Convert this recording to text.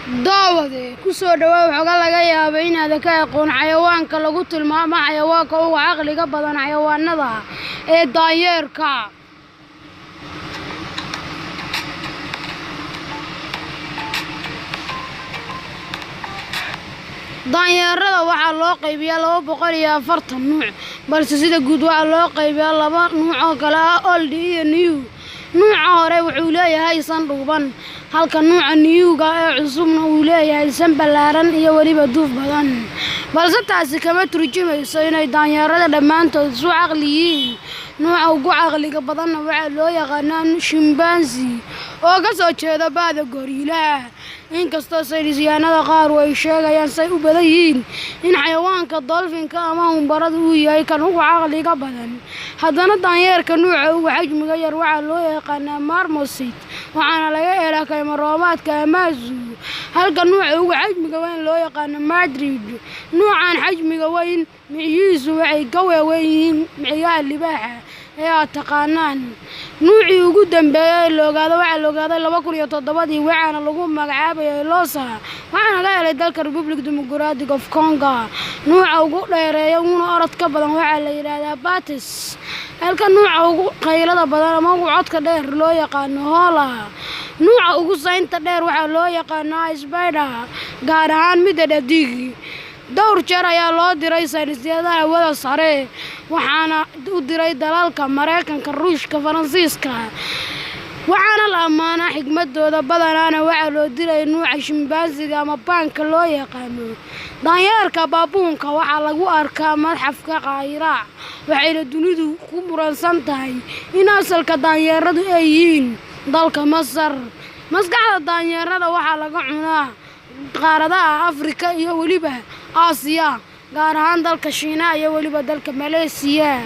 Daawade, ku soo dhawaaw xogo laga yaabo inaadan ka aqoon xayawaanka lagu tilmaamo xayawaanka ugu caqliga badan xayawaanada ee daanyeerka. Daanyeerada waxaa loo qaybiyaa 240 nuuc, balse sida guud waxaa loo qaybiyaa laba nuuc oo kala ah Old iyo New. Nuuca hore wuxuu leeyahay san dhuuban, halka nuuca New-ga ee cusubna uu leeyahay san ballaaran iyo weliba duuf badan. Balse taasi kama turjumayso inay daanyeerada dhammaantood isu caqli yihiin. Nuuca ugu caqliga badanna waxaa loo yaqaannaa chimpanzee oo ka soo jeeda bahda goriilaha. Inkastoo saynisyahannada qaar ay sheegayaan say u badan yihiin in xayawaanka dolphin-ka ama humbaradu uu yahay kan ugu caqliga badan, haddana daanyeerka nuuca ugu xajmiga yar waxaa loo yaqaannaa marmoset, waxaana laga helaa kaymo roobaadka Amazon, halka nuuca ugu xajmiga weyn loo yaqaano Madrid. Nuucan xajmiga weyn miciyihiisu waxay ka waaweyn yihiin miciyaha libaaxa ee aad taqaanaan. Nuucii ugu dambeeyay ee la ogaado waxaa la ogaaday 2007dii, waxaana lagu magacaabayay Loosa, waxaana laga helay dalka Republic Democratic of Congo. Nuuca ugu dheereeya uguna orodka badan waxaa la yidhaahdaa Batis, halka nuuca ugu qaylada badan ama ugu codka dheer loo yaqaano Hoola. Nuuca ugu saynta dheer waxaa loo yaqaanaa Spider, gaar ahaan midda dhadig. Dhowr jeer ayaa loo diray saynisyahannada hawada sare, waxaana u diray dalalka Mareykanka, Ruushka, Faransiiska. Waxaana la ammaanaa xigmadooda, badanaana waxaa loo diray nuuca chimpanzee-ga ama baanka loo yaqaano. Daanyeerka baboon-ka waxaa lagu arkaa Madxafka Qaahira, waxayna dunidu ku muransan tahay in asalka daanyeeradu ay yihiin dalka Masar. Maskaxda daanyeerada waxaa laga cunaa qaaradaha Afrika iyo weliba Aasiya, gaar ahaan dalka Shiinaha iyo weliba dalka Maleesiya.